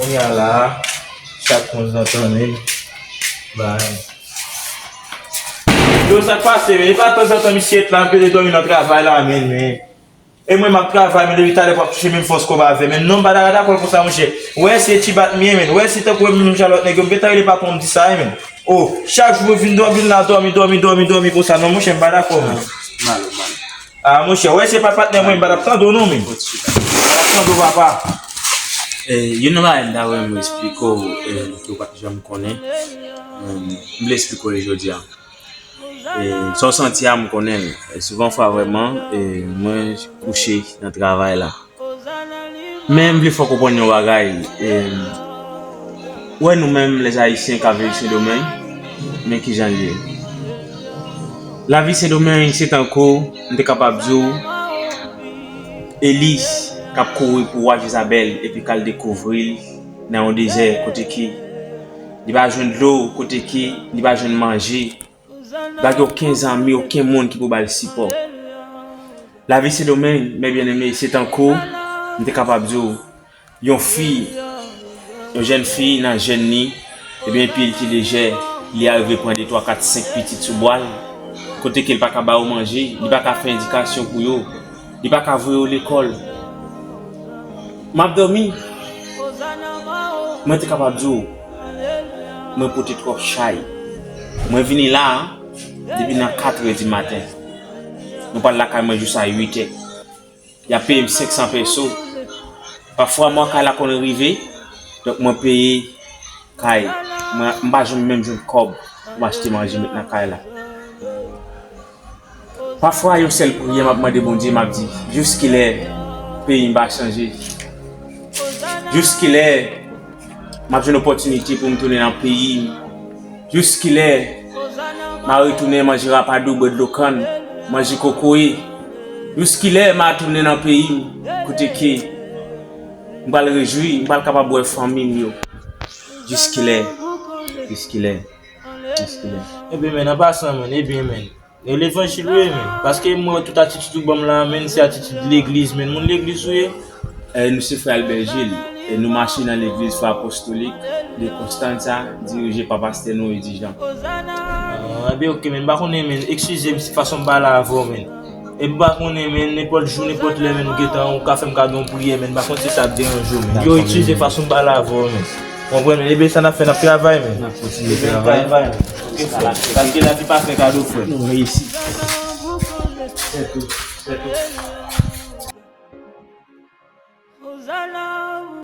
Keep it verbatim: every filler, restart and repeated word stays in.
Kounye a la, chak moun zantan menm. Bay. Yo, sa k pase, men? E pa tanzantan misye t la, m pede dòmi nan travay la, men, men. E mwen, m ap travay, men depi talè pou ap touche menm fòs kòb avè, men non, m pa ta dakò l konsa, monchè. Wè, se ti bat m ye, men. Wè, se tankou menm jan lòt nèg yo, m gentan rele patwon m di sa, men. O, chak jou mwen vin dòmi, vin la dòmi, dòmi, dòmi, dòmi konsa, non, monchè, m pa dakò, men. Malo, malo. A, monchè, wè, se pa patnè mwen, m pa t ap tande w, non, men. M pa t ap tande w, papa. Eh, youn nan bagay m ta renmen eksplike w, eh, ke w pa t janm konnen. Eh, m vle eksplike w li jodi a. E, sa w santi a, m konnen l. E, souvan fwa, vrèman, e, mwen kouche nan travay la. Men m vle fè w konprann yon bagay. E, ou wè nou menm, lèzayisyen k ap viv Sendomeng, men kijan l ye. Lavi Sendomeng, se tankou, m te kapab di w, Eli k ap kouri pou wa Jezabèl, epi k al dekouvri l nan yon dezè, kote ke li pa jwenn dlo, kote ke li pa jwenn manje. Li pa gen okenn zanmi, okenn moun ki pou ba l sipò. Lavi Sendomeng, mè byeneme, se tankou, m te kapab di w, yon fi, yon jèn fi nan jèn li, ebyen, epi l ki lejè, li arive pran de, twa, kat, senk pitit sou bwa l, kote ke l pa ka ba yo manje, li pa ka fè edikasyon pou yo, li pa ka voye yo lekòl. M ap dòmi. Mwen te kapab di w, mwen pote twòp chay. Mwen vini la a, depi nan katrè di maten. Mwen pral lakay mwen jis a uitè. Y ap peye m senk san peso. Pafwa, mwa kay la konn rive, donk mwen peye kay. Mwen, m pa janm menm jwenn kòb pou m achte manje met nan kay la. Pafwa, yon sèl priyè m ap mande Bondye, m ap di, jiskilè peyi m pa chanje? Jiskilè m ap jwenn opòtinite pou m tounen nan peyi m? Jiskilè m a retounen manje rapadou, bwè dlo kann, manje kokoye? Jiskilè m a tounen nan peyi m, kote ke m pral rejwi, m pral kapab wè fanmi m yo? Jiskilè? Jiskilè? Jiskilè? Ebyen, men, an pasan, men, ebyen, men. E levanjil ou ye, men. Paske m wè tout atitid ou ban m la, men, se atitid legliz, men. Moun legliz ou ye? Eh, nou se frè Albert Gilles. E nou mache nan legliz Foi Apostolique de Constanza, dirije pa pastè Noé Dijan. Ah, ebyen, oke, men. M pa konnen, men. Eskize m si fason m pale avè w, men. E m pa konnen, men, nenpòt jou, nenpòt lè, men, ou gentan, ou ka fè m kado yon priyè, men. M pa konn si sa ap deranje w, men. Yo, eskize fason m pale avè w, men. Konprann, men. Ebyen, sa n ap fè, n ap travay, men. N ap kontinye travay. Travay, men. Oke, frè. Paske lavi pa fè kado, frè. Nou reyisi. Sètou, sètou.